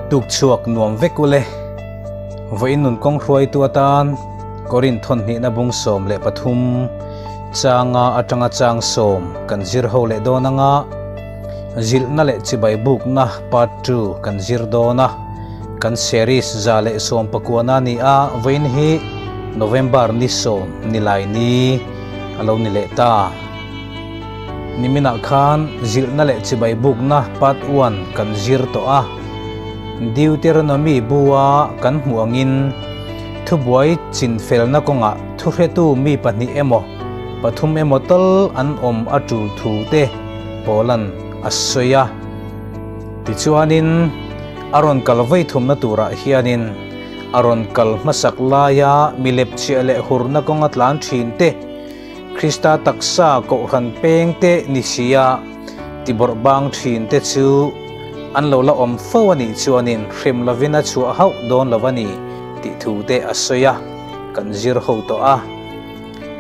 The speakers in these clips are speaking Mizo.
Tuk chhuak nuam vek ule. Vawiin nun kawng hruaitu atan Korinth thawn hnihna bung 13 changa atanga chang 10 kan zir ho leh dawn anga zilhna leh chibai bukna part 2 kan zir dawn a. Kan series 119 na ni a, vawiin hi November ni 10 nilai ni alo ni leh ta. Nimina khan zilhna leh chibai bukna part 1 kan zir to a. Deuteronomy bua kan hmuangin thubuai chinfelna kawnga thuhretu mi pahnih emaw pathum emaw tal an awm a tul thu te Polan a sawi a. Tichuanin a rawn kal vei thumna turah hianin a rawn kal hmasak laia milep chhiah leh hurna kawnga tlan thin te Krista taksa kohhran peng te ni sia tibawrh bang thin te chu an lo la awm fo ani chuanin hrem lovin a chhuah hauh dawn lo ani tih thu te a sawi a, kan zir ho to a.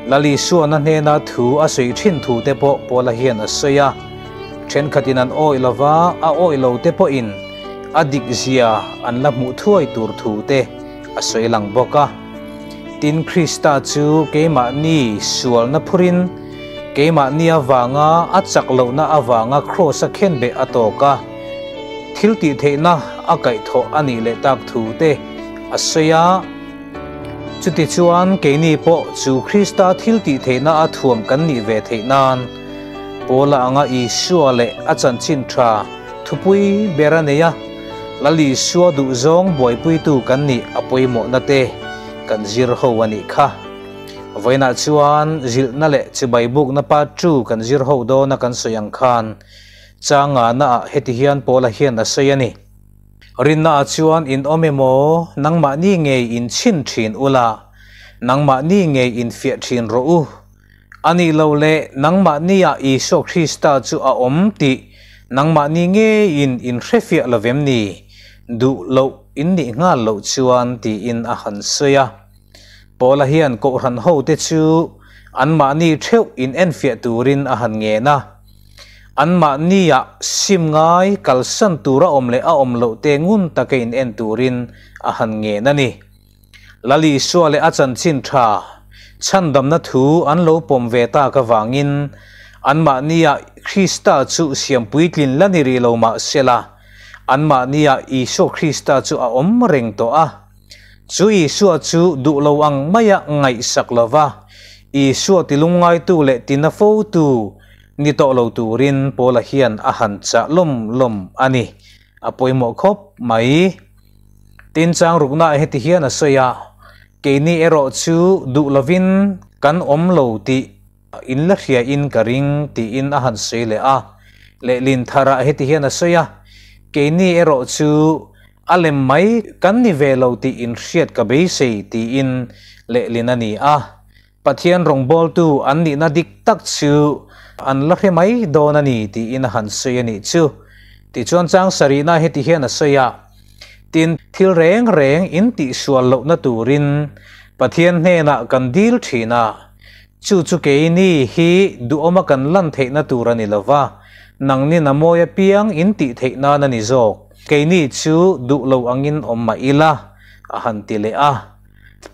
Lali suan a hnena thu a sawi thin thu te pawh Paula hian a sawi a. Thenkhatin an awi lova a awi lo te pawhin a dik zia an la hmuh thuai tur thu te a sawi lang bawk a. Tin Krista chu keimah ni sualna phurin keimah ni awanga a chak lohna awanga cross a khen be a tawk a. Thil ti theihna a kaih thaw ani leh tak thu te a sawi a. Chuti chuan keini pawh chu Krista thil ti theihna a thuam kan ni ve theih nan Paula anga Isua leh a chanchin tha thupui ber a nei a. Lal Isua duh zawng buaipuitu kan ni a pawimawh na te kan zir ho ani kha. Vawiinah chuan zilhna leh chibai bukna part 2 kan zir ho dawn a kan sawi ang khan changa na ah heti hian Paula hian a sawi ani. Rinna ah chuan in awm emaw nangmah ni ngei in chhin thin ula, nangmah ni ngei in fiah thin rawh u. Ani lo le nangmah ni ah Isua Krista chu a awm tih nangmah ni ngei in in hrefiah lovem ni, duh lo in nih nghal lo chuan tiin a han sawi a. Paula hian kohhran ho te chu anmah ni theuh in enfiah turin a han ngen a. Anmah ni ah sim ngai kalsan tura awm leh a awm loh te ngun taka in en turin a han ngen ani. Lal Isua leh a chanchin tha chhandamna thu an lo pawm ve ta ka wangin anmah ni ah Krista chu siam puitlin la ni ri lo mah sela anmah ni ah Isua Krista chu a awm reng to a. Chu Isua chu duh lo ang maia ngaih sak lova Isua tilungngai tu leh tina fo tu ni to lo turin Paula hian a han cha lom lom ani. A pawimawh khawp mai. Tin chang rukna heti hian a sawi a, keini erawh chu duh lovin kan awm lo tih in la hria in ka ring tiin a han sawi leh a. Lehlin thara heti hian a sawi a, keini erawh chu a lem mai kan ni ve lo tih in hriat ka beisei tiin lehlin ani a. Pathian rawngbâwl tu an nihna dik tak chu an la hre mai dawn ani tiin a han sawi ani chu. Tichuan chang sarihna heti hian a sawi a, tin thil reng reng in tih sual lohna turin Pathian hnenah kan dil thin a, chu chu keini hi duhawma kan lan theihna tur ani lova, nangni na mawi apiang in tih theih nan ani zawk. Keini chu duh lo angin awm mah ila a han ti leh a.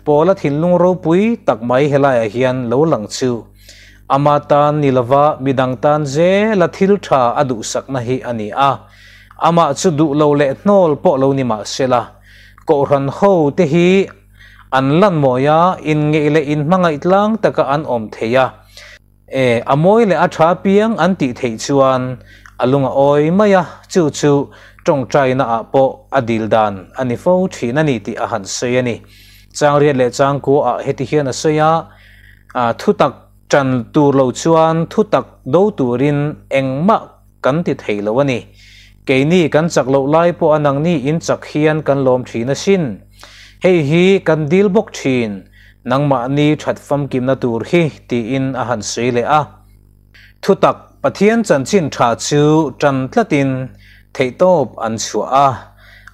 Paula thinlung ropui tak mai helaiah hian lo lang chu ama tan ni lova midang tan zela thil tha a duh sakna hi ani a. Amah chu duh lo leh hnawl pawh lo ni mah sela kohhran ho te hi an lan mawia in ngei leh in hmangaih tlang taka an awm thei a. E a mawi leh a tha piang an tih theih chuan a lunga awi mai a, chu chu tawngtaina ah pawh a dil dan ani fo thin ani tih a han sawi ani. Chang riat leh chang ku ah heti hian a sawi a, thu tak tan tur lo chuan thu tak do turin engmah kan ti thei lo ani. Keini kan chak lo lai pawh anang ni in chak hian kan lawm thin a sin. Hei hi kan dil bawk thin nangmah ni that famkim na tur hi tiin a han sawi leh a. Thu tak Pathian chanchin tha chu tan tlatin theih tawp an chhuah a.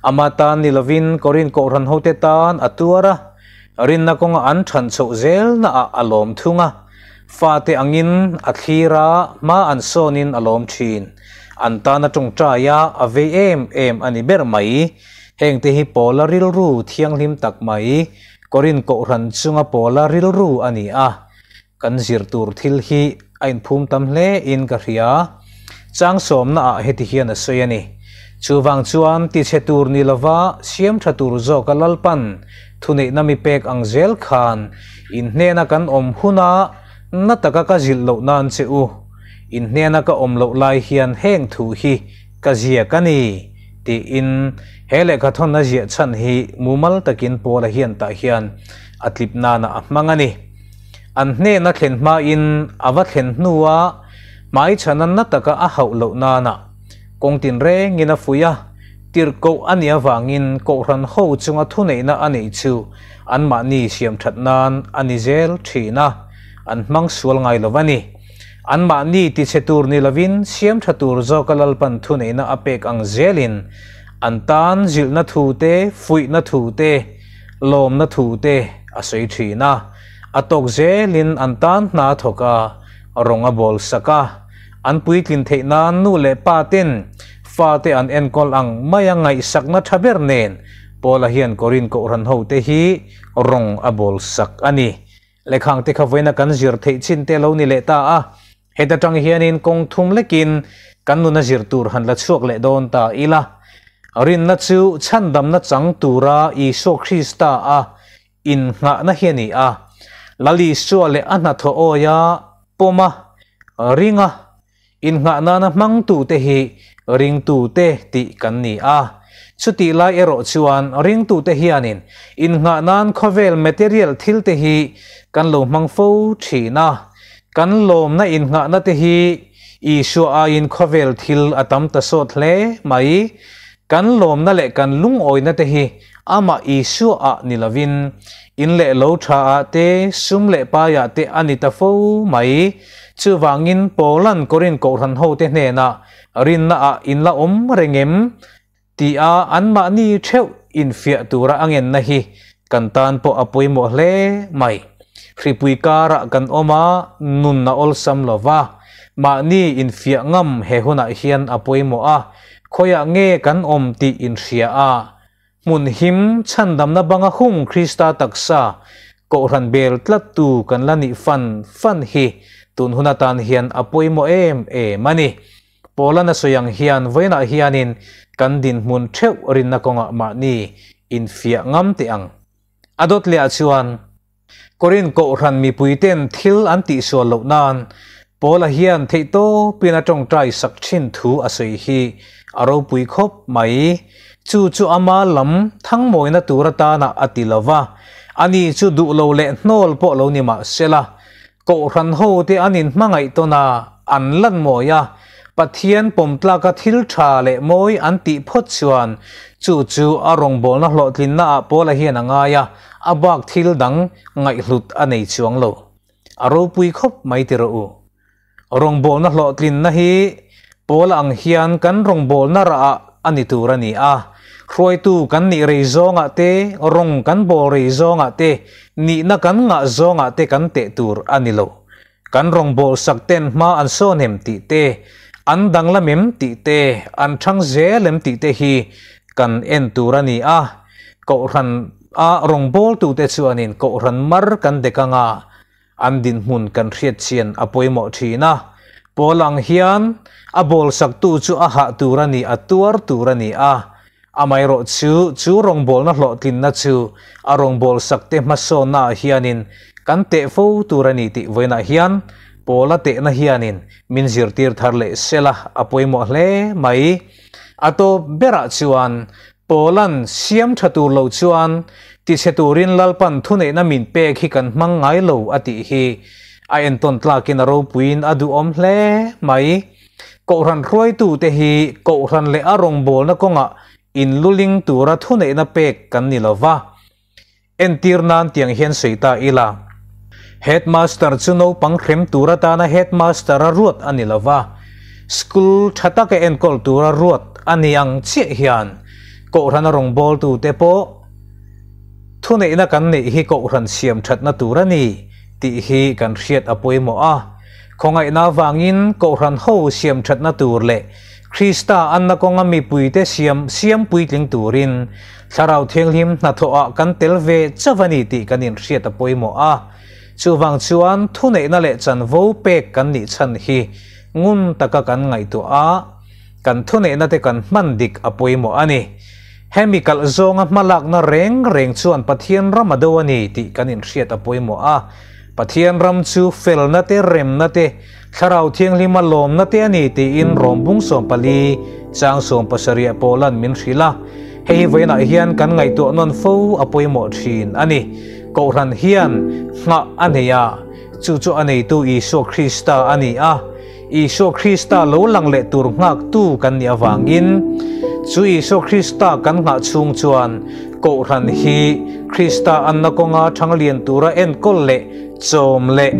Ama tan ni lovin Korin kohhran ho te tan a tuar a, rinna kawnga an than chhoh zel na ah a lawm thung a. Fa te angin a thlira hma an sawnin a lawm thin. An tan a tawngtai a, a vei em em ani ber mai. Hengte hi Paula rilru thianghlim tak mai, Korinth kohhran chunga Paula rilru a ni a. Kan zir tur thil hi a inphum tam hle in ka hria. Chang sawmna ah heti hian a sawi a ni. Chuvang chuan tichhe tur ni lova siam tha tur zawka Lalpan thuneihna mi pek ang zel khan in hnena kan awm huna na taka ka zilh loh nan che u. In hnena ka awm loh lai hian heng thu hi ka ziak a ni tiin he lehkhathawn a ziah chhan hi mumal takin Paula hian tah hian a tlip nana a hmang a ni. An hnena thlen hmain a va thlen hnua hmaichhana na taka a hauh loh nana kawng tinrengin a fuih a, tirhkoh a nih avangin kohhran ho chunga thuneihna a neih chu anmahni siamthat nan a ni zel thin a, an hmang sual ngai lo a ni. Anmahni tichhe tur ni lovin siamtha tur zawka Lalpan thuneihna a pek ang zelin an tan zilhna thu te, fuihna thu te, lawmna thu te a sawi thin a, a tawk zelin an tan hna a thawk a, rawng a bawl sak a, an puitlin theih nan nu leh pa ten fate an enkawl ang maia ngaihsakna tha ber nen Paula hian Korinth kohhran ho te hi rawng a bawl sak a ni. Lehkhang te kha vawiina kan zir theih chin te lo ni leh ta a, heta tang hianin kawng thum lekin kan nuna zir tur han la chhuak leh dawn ta ila. Rinna chu chhandamna chang tura Isua Krista a innghahna hi a ni a, Lal Isua leh a hnathawh awia pawma ringa Innghah nana hmangtute hi ringtute tih kan ni a. Chutih lai erawh chuan ringtute hianin innghah nan khawvel material thilte hi kan lo hmang fo thin a. Kan lawmna innghahna te hi Isua aiin khawvel thil a tam ta sawt hle mai. Kan lawmna leh kan lungawina te hi amah Isua ah ni lovin in leh lo tha ah te, sum leh pai ah te a ni ta fo mai. Chuvangin Paula'n Korinth kohhran hote hnenah rinna ah in la awm reng em? ti a anmahni theuh infiah tura a ngenna hi kan tan pawh a pawimawh hle mai. Hripui karah kan awm a, nun a awlsam lo va, mahni infiah ngam he hunah hian a pawimawh a, khawiah nge kan awm tih inhria a, Hmun him chhandamna banga hung Krista taksa Kohhran bel tlattu kan la nih fan fan hi tun hun atan hian a pawimawh em em a ni. Paula na sawi ang hian vawiinah hianin kan dinhmun theuh rinna kawngah mahni infiah ngam teh ang. A dawt lehah chuan Korinth Kohhran mipuiten thil an tihsual loh nan Paula hian theihtawpin a tawngtai sak thin thu a sawi hi a ropui khawp mai. Chu chu ama lam thangmawina tur atana a ti lo va, ani chu duh lo leh hnawl pawh lo ni mah sela, Kohhran hote an inhmangaih tawn a, an lan mawi a, Pathian pawmtlaka thil tha leh mawi an tih phawt chuan chu chu a rawngbawlna hlawhtlinnaah Paula hian a ngai a, a bak thil dang ngaihhlut a nei chuang lo. A ropui khawp mai ti rawh u. Rawngbawlna hlawhtlinna hi Paula ang hian kan rawngbawlna rah ah a ni tur a ni a. Hruaitu kan nih rei zawngah te, rawng kan bawl rei zawngah te, nihna kan ngah zawngah te kan teh tur a ni lo. Kan rawngbawlsak ten hma an sawn em tih te, an danglam em tih te, an thang zel em tih te hi kan en tur a ni a. Kohhran a rawngbawltute chuanin kohhran mar kan dek anga an dinhmun kan hriat chian a pawimawh thin a. Pawl ang hian a bawlsaktu chu a hah tur a ni, a tuar tur a ni a. Amaherawh chu, chu rawngbawlna hlawhtlinna chu a rawngbawlsakte hmasawnnaah hianin kan teh fo tur a ni tih vawiinah hian Paula tehna hianin min zirtir thar leh sela a pawimawh hle mai. A tawp berah chuan Paula'n siam tha tur lo chuan tichhe turin Lalpan thuneihna min pek hi kan hmang ngai lo a tih hi a entawn tlakin a ropuiin a duhawm hle mai. Kohhran hruaitute hi kohhran leh a rawngbawlna kawngah inluling tura thuneihna pek kan ni lo va. Entir nan tiang hian sawi ta ila, Headmaster chu naupang hrem tur atana headmaster a ruat a ni lo va, school tha taka enkawl tura ruat a ni ang chiah hian kohhrana rawngbawltute pawh thuneihna kan neih hi kohhran siam thatna tur a ni tih hi kan hriat a pawimawh a. Khawngaihna avangin kohhran ho siam thatna tur leh Krista anna kawnga mipuite siam siam puitling turin Thlarau Thianghlim hnathawhah kan tel ve chauh a ni tih kan inhriat a pawimawh a. Chuvang chuan thuneihna leh chanvo pek kan nih chhan hi ngun taka kan ngaihtuah a, kan thuneihna te kan hman dik a pawimawh a ni. Hemi kalh zawnga hmalakna reng reng chuan Pathian ram a do a ni tih kan inhriat a pawimawh a. Pathian ram chu felna te, remna te, Thlarau Thianghlima lawmna te a ni tiin Rom bung 14 chang 17 Paula'n min hrilh a. Hei hi vawiinah hian kan ngaihtuah nawn fo a pawimawh thin a ni. Kohhran hian nghah a nei a, chu chu a neitu Isua Krista a ni a. Isua Krista lo lang leh tur nghaktu kan nih avangin, chu Isua Krista kan nghah chhung chuan Kohhran hi Krista anna kawnga thanglian tura enkawl leh chawm leh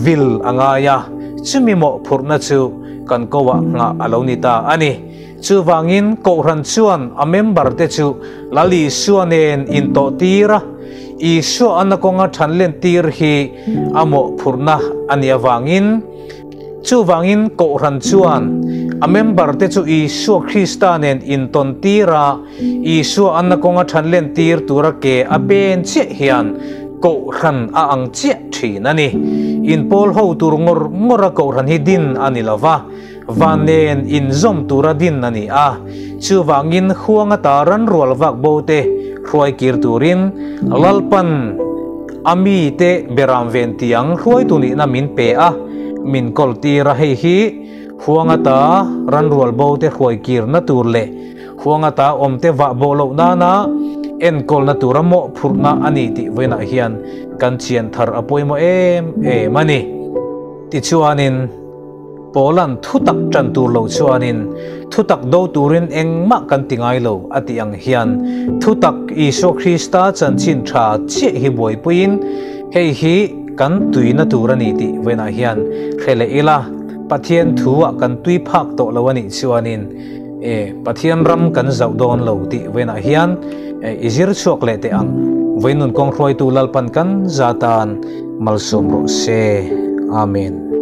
vil a ngai a, chumi mawhphurhna chu kan koah nghah a lo ni ta a ni. Chuvangin Kohhran chuan a member te chu Lal Isua nen intawh tir a, Isua anna kawnga thanlen tir hi a mawhphurhna a nih avangin, Chuvangin Kohhran chuan a member te chu Isua Krista nen intawn tir a, Isua anna kawnga thanlen tir tura ke a pen chiah hian Kohhran a ang chiah thin a ni. Inpawl ho tur ngawr ngawr a Kohhran hi din a ni lo va, van nen inzawm tura din a ni a. Chuvangin huang ata ran rual vak bo te hruai kir turin Lalpan a mite beram ven tiang hruaitu nihna min pe a, min kawl tir a. Hei hi huang ata ran rual bo te hruai kirna tur leh huang ata awm te vah bo loh nana enkawlna tura mawhphurhna a ni tih vawiinah hian kan chian thar a pawimawh em em a ni. Tichuanin. Paula'n thutak ṭan tur lo chuanin thutak do turin engmah kan ti ngai lo a tih ang hian thutak Isua Krista chanchin ṭha chiah hi buaipuiin hei hi kan tuina tur a ni tih vawiinah hian hre leh ila, Pathian thu-ah kan tui phak tawh lo a nih chuanin e Pathian ram kan zauh dawn lo tih vawiinah hian i zir chhuak leh teh ang. Vawiin nun kawng hruaitu Lalpan kan za tan malsawm rawh se. Amen.